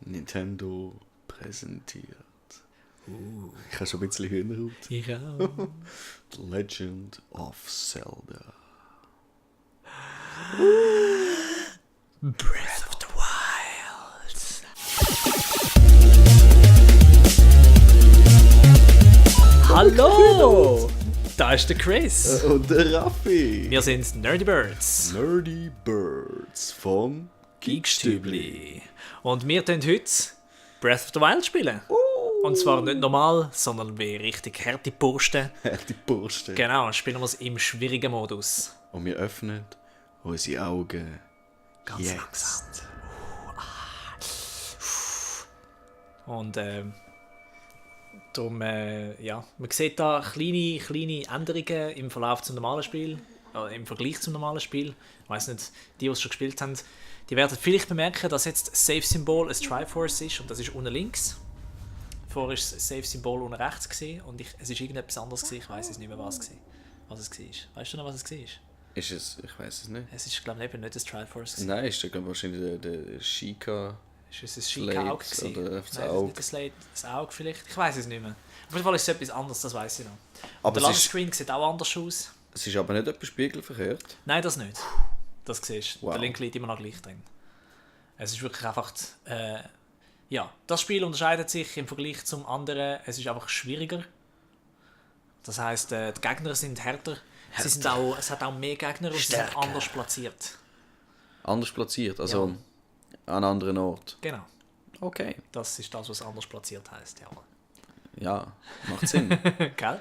Nintendo präsentiert. Ich habe schon ein bisschen Hühnerhaut. Ich auch. The Legend of Zelda. Breath of the Wild. Hallo! Da ist der Chris. Und der Raffi. Wir sind Nerdy Birds. Nerdy Birds vom Geekstübli. Und wir tun heute Breath of the Wild spielen. Und zwar nicht normal, sondern wie richtig harte Bursten. Die Burste. Genau, spielen wir es im schwierigen Modus. Und wir öffnen unsere Augen Ganz jetzt. langsam. Und darum, ja, man sieht da kleine Änderungen im Verlauf zum normalen Spiel, im Vergleich zum normalen Spiel. Ich weiss nicht, die es schon gespielt haben, die werden vielleicht bemerken, dass jetzt das Save-Symbol ein Triforce ist und das ist unten links. Vorher war das Save-Symbol unten rechts gewesen, und es ist irgendetwas anderes gewesen. Ich weiss es nicht mehr, was es war. Weißt du noch, was es war? Ist es? Ich weiß es nicht. Es ist, glaube ich, eben nicht das Triforce gewesen. Nein, ist das wahrscheinlich der Sheikah. Ist es ein Sheikah-Auge gewesen? Oder das Nein, Auge. das Slate, das Auge vielleicht. Ich weiß es nicht mehr. Auf jeden Fall ist es etwas anderes, das weiß ich noch. Aber Der es ist, Ladescreen sieht auch anders aus. es ist aber nicht etwas spiegelverkehrt. Nein, das nicht. Das siehst du. Wow. Der Link liegt immer noch gleich drin. Es ist wirklich einfach... ja, das Spiel unterscheidet sich im Vergleich zum anderen. Es ist einfach schwieriger. Das heisst, die Gegner sind härter. Es hat auch mehr Gegner und sie sind Stärker. anders platziert. Anders platziert, also an einem anderen Ort. Genau. Okay. Das ist das, was anders platziert heisst. Ja. Ja, macht Sinn. Gell?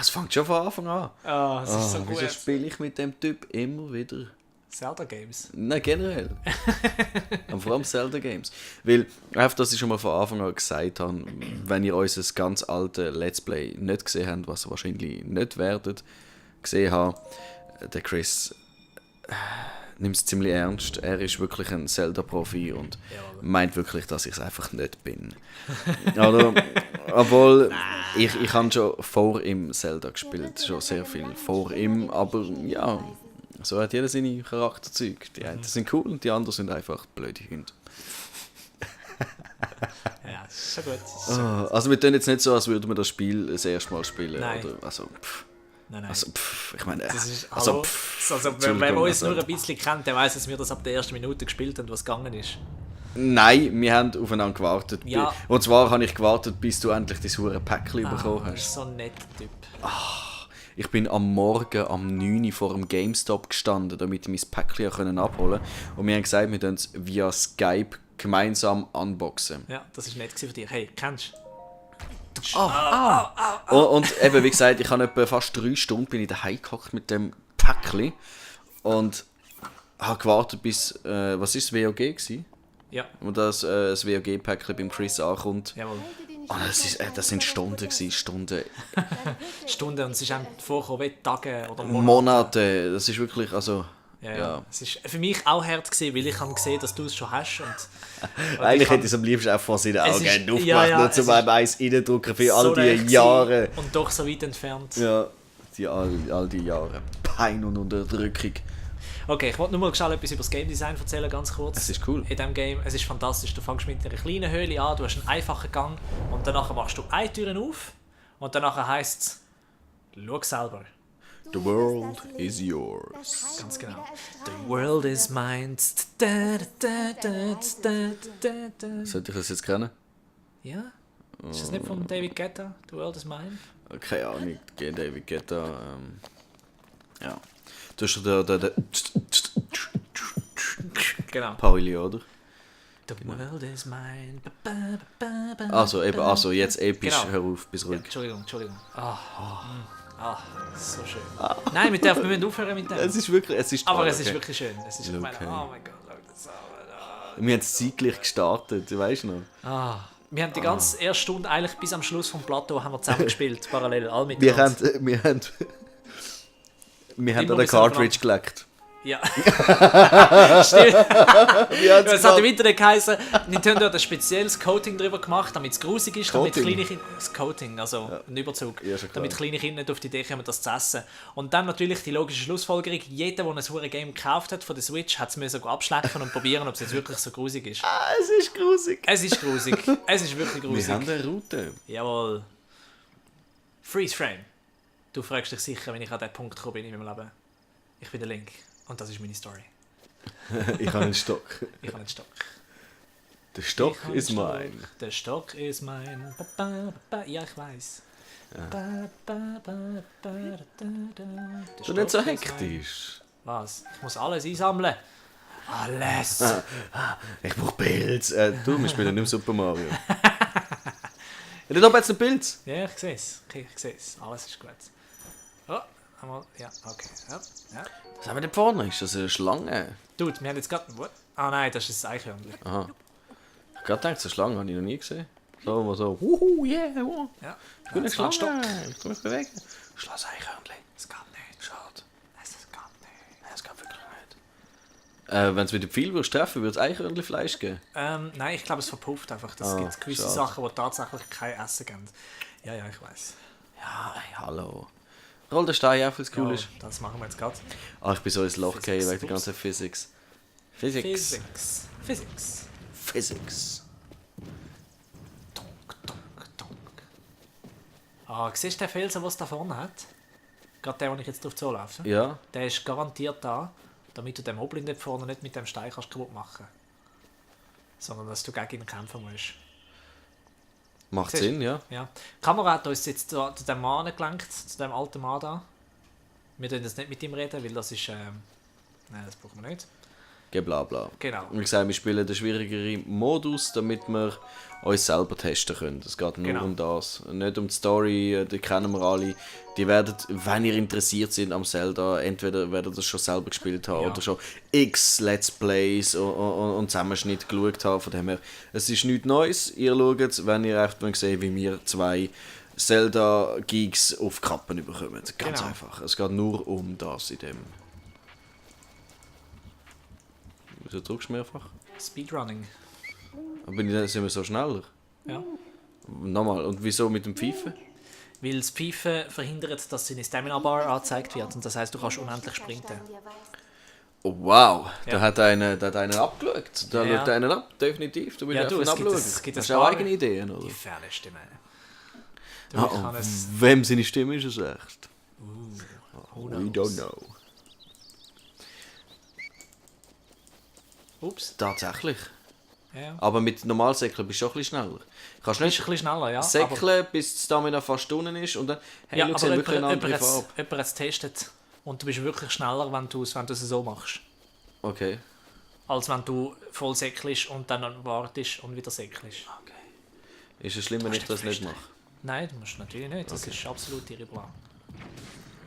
Es fängt schon von Anfang an. Ah, es ist so gut. Wieso spiele ich mit dem Typ immer wieder? Zelda Games. Nein, generell. Und vor allem Zelda Games. Weil, einfach, dass ich schon mal von Anfang an gesagt habe, wenn ihr unser ganz altes Let's Play nicht gesehen habt, was ihr wahrscheinlich nicht werdet gesehen haben, der Chris nimmt es ziemlich ernst. Er ist wirklich ein Zelda-Profi und meint wirklich, dass ich es einfach nicht bin. Oder, obwohl, ich habe schon vor ihm Zelda gespielt, schon sehr viel vor ihm, aber ja, so hat jeder seine Charakterzüge. Die einen sind cool und die anderen sind einfach blöde Hunde. Ja, das ist so gut. Also wir tun jetzt nicht so, als würden wir das Spiel das erste Mal spielen. Nein. Oder, Nein. ich meine, Das ist, also, hallo? Also, wenn man Entschuldigung, uns also- nur ein bisschen kennt, der weiss, dass wir das ab der ersten Minute gespielt haben, was gegangen ist. Nein, wir haben aufeinander gewartet. Ja. Und zwar habe ich gewartet, bis du endlich dein hure Päckchen bekommen Das hast. ist so ein netter Typ. Ich bin am Morgen um 9 Uhr vor dem GameStop gestanden, damit ich mein Päckchen abholen konnte. Und wir haben gesagt, wir es via Skype gemeinsam unboxen. Ja, das war nett für dich. Hey, kennst du? Und eben, wie gesagt, ich habe etwa fast 3 Stunden bin ich daheim gehockt mit dem Päckchen und habe gewartet bis, was ist das, WOG gewesen? Ja, Und das WOG-Päckchen beim Chris ankommt. jawohl. Und das sind Stunden gewesen, Stunden, Stunden, und es ist einem vorgekommen wie Tage oder Monate. Monate. Das ist wirklich, also, Ja. Es war für mich auch hart gewesen, weil ich habe gesehen, dass du es schon hast. Und eigentlich hätte ich es am liebsten auch vor seinen Es Augen ist- aufgemacht, ja, ja, nur es zum ist einem eins reindrücken für all so die leicht Jahre. gewesen und doch so weit entfernt. Ja, all die Jahre. Pein und Unterdrückung. Okay, ich wollte nur mal schnell etwas über das Game Design erzählen, ganz kurz. Es ist cool. In diesem Game, es ist fantastisch. Du fängst mit einer kleinen Höhle an, du hast einen einfachen Gang und danach machst du eine Tür auf und danach heisst es, schau selber. The world is yours. Ganz genau. The world is mine. Sollte ich das jetzt kennen? Ja? Ist das nicht von David Guetta? The world is mine? Keine Ahnung, David Guetta. Ja. Du hast der Genau. Pauli, oder? The world is mine. Also, jetzt episch, Genau. hör auf, bis ruhig. Entschuldigung. So schön. Nein, wir müssen aufhören mit dem. Es ist wirklich, es ist toll, Aber es ist okay. wirklich schön. Es ist, ich meine, Okay. oh mein Gott, schau das an. Wir haben es zeitglich gestartet, weißt du noch? Wir haben die ganze erste Stunde, eigentlich bis am Schluss vom Plateau, haben wir zusammen gespielt, parallel, alle Wir miteinander. haben an Immer der bis Cartridge geleckt. Ja. Stimmt. Wie hat's Es hat im Internet geheißen, Nintendo hat ein spezielles Coating drüber gemacht, damit es grusig ist, damit Coating? kleine Kinder... Das Coating, also ein Überzug. Ja, schon klar. Damit kleine Kinder nicht auf die Idee kommen, das zu essen. Und dann natürlich die logische Schlussfolgerung, jeder, der ein hure Game gekauft hat von der Switch, hat es mir sogar abschlecken und probieren, ob es jetzt wirklich so grusig ist. Ah, es ist grusig. Es ist grusig. Es ist wirklich grusig. Wir haben eine Route. Jawohl. Freeze Frame. Du fragst dich sicher, wenn ich an den Punkt gekommen bin in meinem Leben. Ich bin der Link. Und das ist meine Story. Ich habe einen Stock. Ich habe einen Stock. Der Stock Ich habe ist einen Stock. mein. Der Stock ist mein. Ba, ba, ba. Ja, ich weiß. Ba, ba, ba, ba, da, da. Du nicht so hektisch. Was? Ich muss alles einsammeln. Alles. Ich brauche Pilz. Du, wir spielen nicht mehr Super Mario. Ja, da jetzt einen Pilz. Ja, ich sehe es. Ich sehe es. Alles ist gut. Oh, einmal. Ja, okay. Ja, ja. Was haben wir denn vorne? Ist das eine Schlange? Dude, wir haben jetzt gerade... Ah nein, das ist ein Eichhörnchen. Aha. Ich habe gerade gedacht, so eine Schlange habe ich noch nie gesehen. So, mal so, yeah, wow. Ja. Ich bin eine das war ein Schlange. Ich kann mich bewegen. Schloss Eichhörnchen. Das geht nicht. Schade. Das geht nicht. Nein, das geht wirklich nicht. Wenn es mit dem Pfeil würdest treffen, würde es Eichhörnchenfleisch geben. Nein, ich glaube, es verpufft einfach. Es gibt gewisse schade. Sachen, die tatsächlich kein Essen geben. Ja, ja, ich weiß. Ja, ey, hallo. Roll den Stein auf, was cool ist. Das machen wir jetzt gerade. Ah, ich bin so ins Loch Physics, gefallen wegen der ups. ganzen Physics. Physics. Physics. Tonk, tonk, tonk. Ah, siehst du den Felsen, was da vorne hat? Gerade der, wo ich jetzt drauf zulaufe. Ja, Der ist garantiert da, damit du den Moblin dort vorne nicht mit dem Stein kannst kaputt machen. Sondern dass du gegen ihn kämpfen musst. macht Siehst du? Sinn, ja. Ja. Die Kamera hat uns jetzt zu dem Mann gelenkt, zu dem alten Mann da. Wir dürfen jetzt nicht mit ihm reden, weil das ist... Nein, das brauchen wir nicht. Geblabla. Genau. Wie gesagt, wir spielen den schwierigeren Modus, damit wir uns selber testen können. Es geht nur Genau. um das. Nicht um die Story, die kennen wir alle. Die werden, wenn ihr interessiert sind am Zelda, entweder werden das schon selber gespielt haben Ja. oder schon x Let's Plays und Zusammenschnitt geschaut haben. Von dem her, es ist nichts Neues. Ihr schaut, wenn ihr echt sehen, wie wir zwei Zelda-Geeks auf Kappen bekommen. Ganz Genau. einfach. Es geht nur um das in dem. Wieso drückst du mehrfach? Speedrunning. Sind wir so schneller? Ja. Nochmal, und wieso mit dem Pfeifen? Weil das Pfeifen verhindert, dass seine Stamina-Bar angezeigt wird. Und das heisst, du kannst unendlich sprinten. Oh wow, Ja. da hat einer abgeschaut. Da Ja. schaut einer ab, definitiv. Du willst Ja, du, einfach es gibt abschauen. es gibt Hast ein du auch paar- eigene Ideen, oder? Die ferne Stimme. Du, Ah, ich kann und es... wem seine Stimme ist es echt? Who We knows? don't know. Ups. Tatsächlich. Ja. Aber mit Normalsäckeln bist du auch ein bisschen schneller. Kannst Ist ein nicht bisschen schneller, ja. säckeln, bis die Stamina fast unten ist und dann, hey, Ja, schau, aber sie haben wirklich eine andere jemand Farbe. hat es getestet. Und du bist wirklich schneller, wenn du es so machst. Okay. Als wenn du voll säckelst und dann wartest und wieder säckelst. Ist es schlimm, wenn ich das nicht mache? Nein, du musst natürlich nicht. Das ist absolut irregular.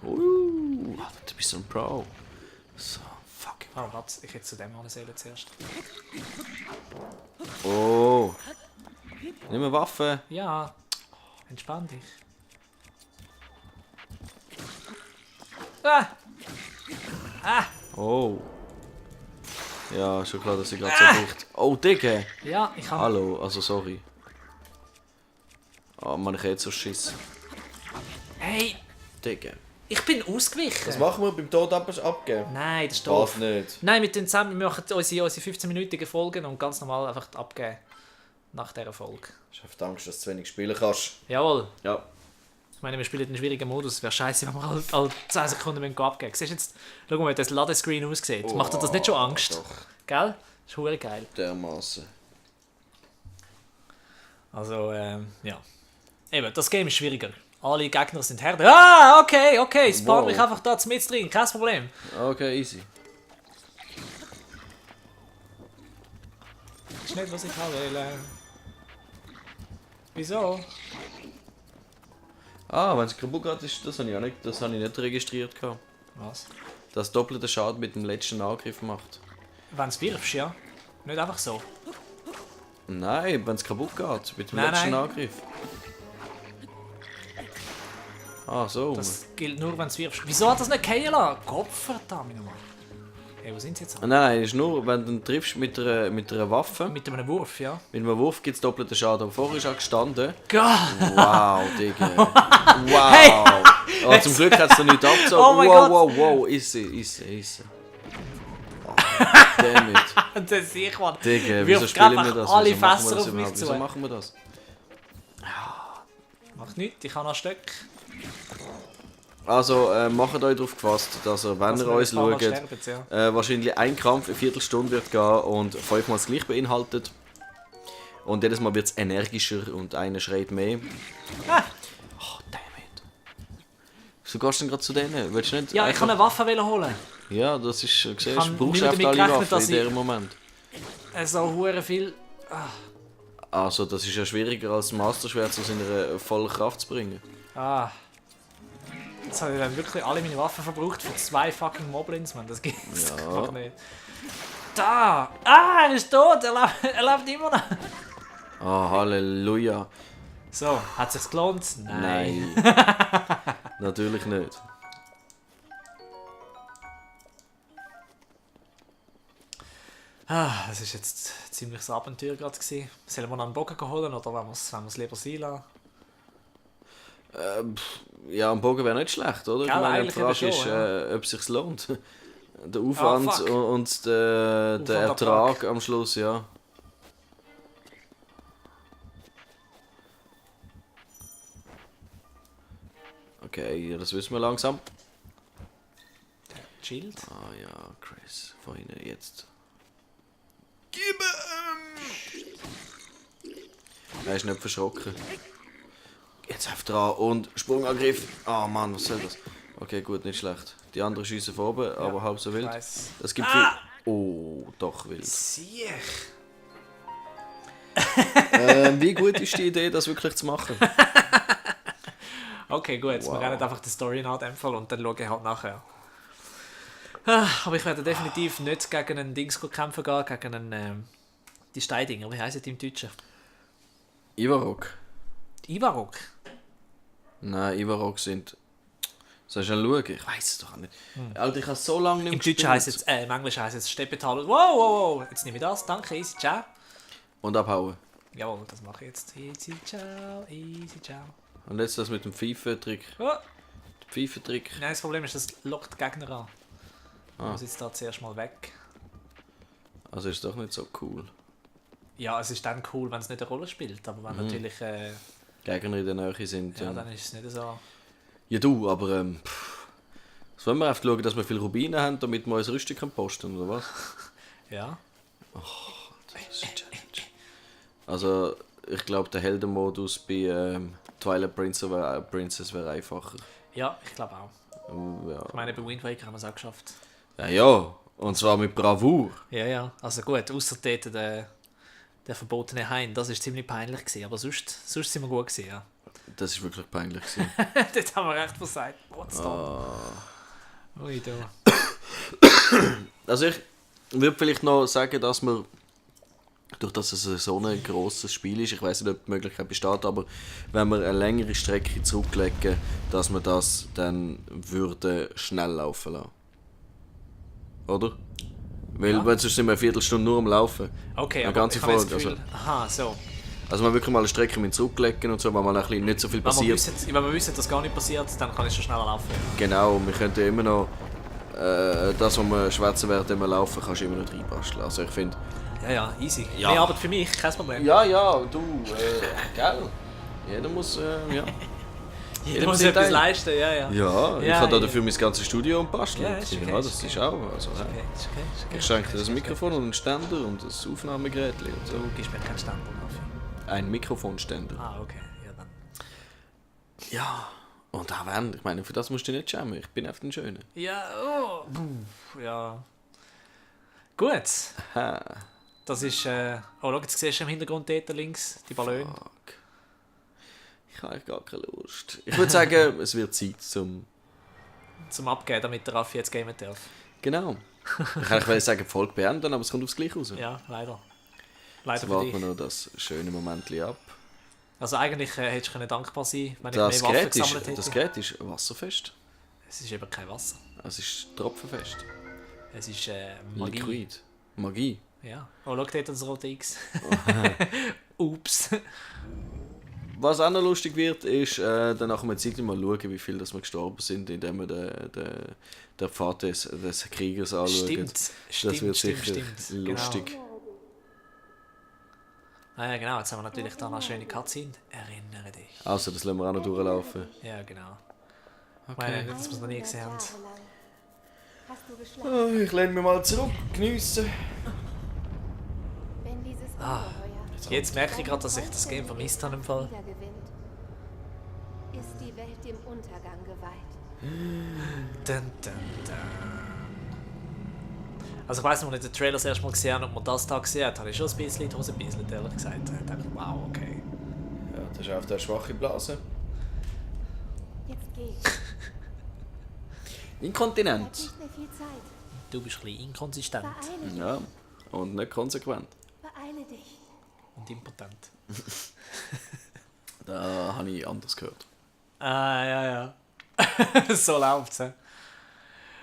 Du bist so ein Pro. So, fuck. Oh, warte, ich hätte zu dem ansehen zuerst. Oh. Nimm eine Waffe. Ja, entspann dich. Ah! Oh. Ja, schon klar, dass ich gerade so bricht. Oh, Digga. Ja, ich kann... Hallo, also sorry. Oh Mann, ich hätte so Schiss. Hey, Digga. ich bin ausgewichen. Was machen wir beim Tod abgeben? Nein, das ist Was doof. nicht? Nein, mit den zusammen, wir machen unsere 15-minütigen Folgen und ganz normal einfach abgeben. Nach dieser Folge. Ich habe Angst, dass du zu wenig spielen kannst. Jawohl. Ja. Ich meine, wir spielen einen schwierigen Modus. Wäre scheiße, wenn wir alle 10 Sekunden abgeben müssen. Siehst du jetzt, schau mal, wie das Ladescreen aussieht. Macht dir das nicht schon Angst? Doch, Gell? Das ist verdammt geil. dermaßen. Also, ja. Eben, das Game ist schwieriger. Alle Gegner sind härter. Ah, okay, spawn Wow. mich einfach da mit drin, kein Problem. Okay, easy. Das ist nicht, was ich will. Wieso? Ah, wenn es kaputt geht, ist, das habe ich, auch nicht, das habe ich nicht registriert. Gehabt. Was? Dass doppelte Schaden mit dem letzten Angriff macht. Wenn du es wirfst, ja. Nicht einfach so. Nein, wenn es kaputt geht, mit dem Nein, letzten nein. Angriff. Ah, so. Das gilt nur, wenn du es wirfst. Wieso hat das nicht gehen lassen? Gott verdammt nochmal. Hey, wo sind sie jetzt? Nein, ist nur, wenn du ihn triffst mit einer Waffe. Mit einem Wurf, ja. Mit einem Wurf gibt es doppelten Schaden. Aber vorher ist er gestanden. Gott! Wow, Digga. Wow. Oh, zum Glück hat es da nichts abgezogen. Oh mein wow, Gott. wow. Isse. Oh, damn it. Das sehe ich, Mann. Digga, wieso Wirft spielen wir einfach das? alle Wieso machen wir Fässer das auf mich überhaupt? zu. Wieso machen wir das? Macht nichts, ich habe noch Stöcke. Also, macht euch darauf gefasst, dass ihr, wenn ihr uns schaut, Ja. wahrscheinlich ein Kampf eine Viertelstunde wird gehen und 5-mal das gleiche beinhaltet. Und jedes Mal wird es energischer und einer schreit mehr. Ah. Oh, damn it. Wieso gehst du denn gerade zu denen? Willst du nicht Ja, ich einfach... kann eine Waffe holen. Ja, das ist, siehst habe du, brauchst nicht einfach damit alle gerechnet, Waffen dass in ich- diesem Moment. So hure viel. Also, das ist ja schwieriger als das Masterschwert zu seiner vollen Kraft zu bringen. Ah. Jetzt habe ich dann wirklich alle meine Waffen verbraucht für 2 fucking Moblins, man. Das gibt's Ja. doch nicht. Da! Ah, er ist tot! Er lebt immer noch! Ah, Halleluja. So, hat sich's gelohnt? Nein. Natürlich nicht. Ah, das war jetzt ein ziemliches Abenteuer gerade gewesen. Sollen wir noch einen Bogen holen oder wollen wir es lieber sein lassen? Ja, ein Bogen wäre nicht schlecht, oder? Gell, Ich meine, die eigentlich Frage eben ist, schon, ob es sich lohnt. Der Aufwand fuck. und der Aufwand, Ertrag Ertrag. am Schluss, ja. Okay, ja, das wissen wir langsam. Chillt. Ah ja, Chris, vorhin jetzt. Er ist nicht verschrocken. Jetzt auf dran und Sprungangriff. Ah Mann, was soll das? Okay, gut, nicht schlecht. Die anderen schießen von oben, aber halb so wild. Weiss. Es gibt viel. Oh, doch wild. Siech! Wie gut ist die Idee, das wirklich zu machen? Okay, gut, jetzt Wow. wir rennen einfach die Story nach dem Fall und dann schaue ich halt nachher. Ah, aber ich werde definitiv nicht gegen einen Dings kämpfen gehen, gegen einen, die Steindinger, wie heissen die im Deutschen? Ivarok. Ivarok? Nein, Ivarok sind. Soll ich mal schauen? Ich weiß es doch nicht. Alter, ich habe so lange nicht Im mehr Deutschen heisst es, im Englischen heisst es Steppetal. Wow, wow, wow, jetzt nehme ich das, danke, easy, ciao. Und abhauen. Jawohl, das mache ich jetzt. Easy, ciao, easy, ciao. Und jetzt das mit dem Pfeifentrick. Oh. Der Pfeifentrick. Nein, das Problem ist, das lockt die Gegner an. Ich Ah. muss jetzt da zuerst mal weg. Also ist doch nicht so cool. Ja, es ist dann cool, wenn es nicht eine Rolle spielt, aber wenn natürlich... Gegner in der Nähe sind. ja, dann ist es nicht so... Ja du, aber was wollen wir einfach schauen, dass wir viele Rubine haben, damit wir uns Rüstung posten können, oder was? Ja. Das ist eine Challenge. Also, ich glaube, der Heldenmodus bei Twilight Princess wäre einfacher. Ja, ich glaube auch. Ja. Ich meine, bei Wind Waker haben wir es auch geschafft. Ja, und zwar mit Bravour. Ja, ja. Also gut, außer dort der verbotene Hain, das war ziemlich peinlich gewesen, aber sonst sind wir gut gewesen, ja. Das ist wirklich peinlich gewesen. Dort haben wir recht versagt. What's Ui, du. Also ich würde vielleicht noch sagen, dass wir, durch dass es so ein grosses Spiel ist, ich weiß nicht, ob die Möglichkeit besteht, aber wenn wir eine längere Strecke zurücklegen, dass wir das dann würde schnell laufen lassen. Oder? Weil Ja. wenn sonst sind wir eine Viertelstunde nur am Laufen. Okay, Eine aber ganze ich habe jetzt Folge, das Gefühl... Aha, so. Also wir wirklich mal eine Strecke mit zurücklegen und so, weil mal ein bisschen nicht so viel Wenn wir, passiert. wissen, wenn wir wissen, dass gar nicht passiert, dann kann ich schon schneller laufen. Genau, wir könnten ja immer noch das, was wir schwätzen während wir laufen, kannst du immer noch reinbasteln. Also ich finde... Ja, ja, easy. Ja. Mehr Arbeit für mich, kein Problem. Ja, du, gell? Jeder muss, ja. Jeder muss etwas leisten, ja, ja. Ja, ich Ja, habe ja. dafür mein ganzes Studio umbasteln. Ja, ist okay, ja, ist das okay. ist auch. Also, Okay, ist okay, ist okay. ich schenke dir das Mikrofon und einen Ständer und das Aufnahmegerät und so. Du gibst mir keinen Ständer dafür. Ein Mikrofonständer. Ah, okay. Ja, dann. Ja, und auch wenn, ich meine, für das musst du dich nicht schämen. Ich bin auf den Schönen. Ja, oh. Ja. Gut. Ha, Das ist, oh, schau, jetzt siehst du im Hintergrund dort links die Ballone. fuck. Ich habe eigentlich gar keine Lust. Ich würde sagen, es wird Zeit zum... Zum Abgeben, damit der Raffi jetzt gamen darf. Genau. Ich kann eigentlich sagen, die Folge beenden, aber es kommt aufs Gleiche raus. Ja, leider. Leider Jetzt für warten dich. wir noch das schöne Moment ab. Also eigentlich hättest du können dankbar sein, wenn ich Das mehr Waffen Gerät, gesammelt hätte. das Gerät ist wasserfest. Es ist eben kein Wasser. Es ist tropfenfest. Es ist Magie. Liquid. Magie. Ja. Oh, schau, dort das rote X. Ups. Was auch noch lustig wird, ist, dann nach einer Zeit mal schauen, wie viele wir gestorben sind, indem wir den Pfad des Kriegers anschauen. Das wird sicher lustig. Genau. Ah ja, genau. Jetzt haben wir natürlich da noch eine schöne Cutscene. Erinnere dich. Also, das lassen wir auch noch durchlaufen. Ja, genau. Okay. Dass wir es noch nie gesehen haben. Hast du geschlafen? Ich lehne mich mal zurück, geniessen. Wenn dieses Jetzt merke ich gerade, dass ich das Game vermisst habe im Fall. wieder gewinnt, ist die Welt dem Untergang geweiht. Dun, dun, dun. Also ich weiss noch, als ich den Trailer das erste Mal gesehen habe und man das da gesehen hat, habe ich schon ein bisschen die Hose gebisselt, ehrlich gesagt. Ich dachte, wow, okay. Ja, das ist auch der schwache Blase. Jetzt geh. Inkontinent. Nicht mehr viel Zeit. Du bist ein bisschen inkonsistent Beeile dich. Ja, und nicht konsequent. Beeile dich. und impotent. Da habe ich anders gehört. Ah, ja. So läuft's.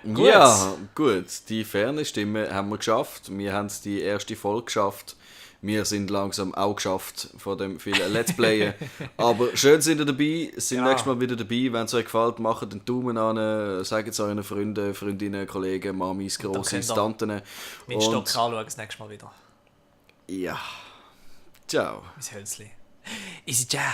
Gut. Ja, gut. Die ferne Stimme haben wir geschafft. Wir haben die erste Folge geschafft. Wir sind langsam auch geschafft von dem vielen Let's Playen. Aber schön sind ihr dabei. Sind Ja. nächstes Mal wieder dabei. Wenn es euch gefällt, macht den Daumen an. Sagt es euren Freunden, Freundinnen, Kollegen, Mamis, Grossis, könnt ihr Tanten. Mit Stock anschauen, das nächste Mal wieder. Ja. Ciao. Mein Hölzli. Easy, ja.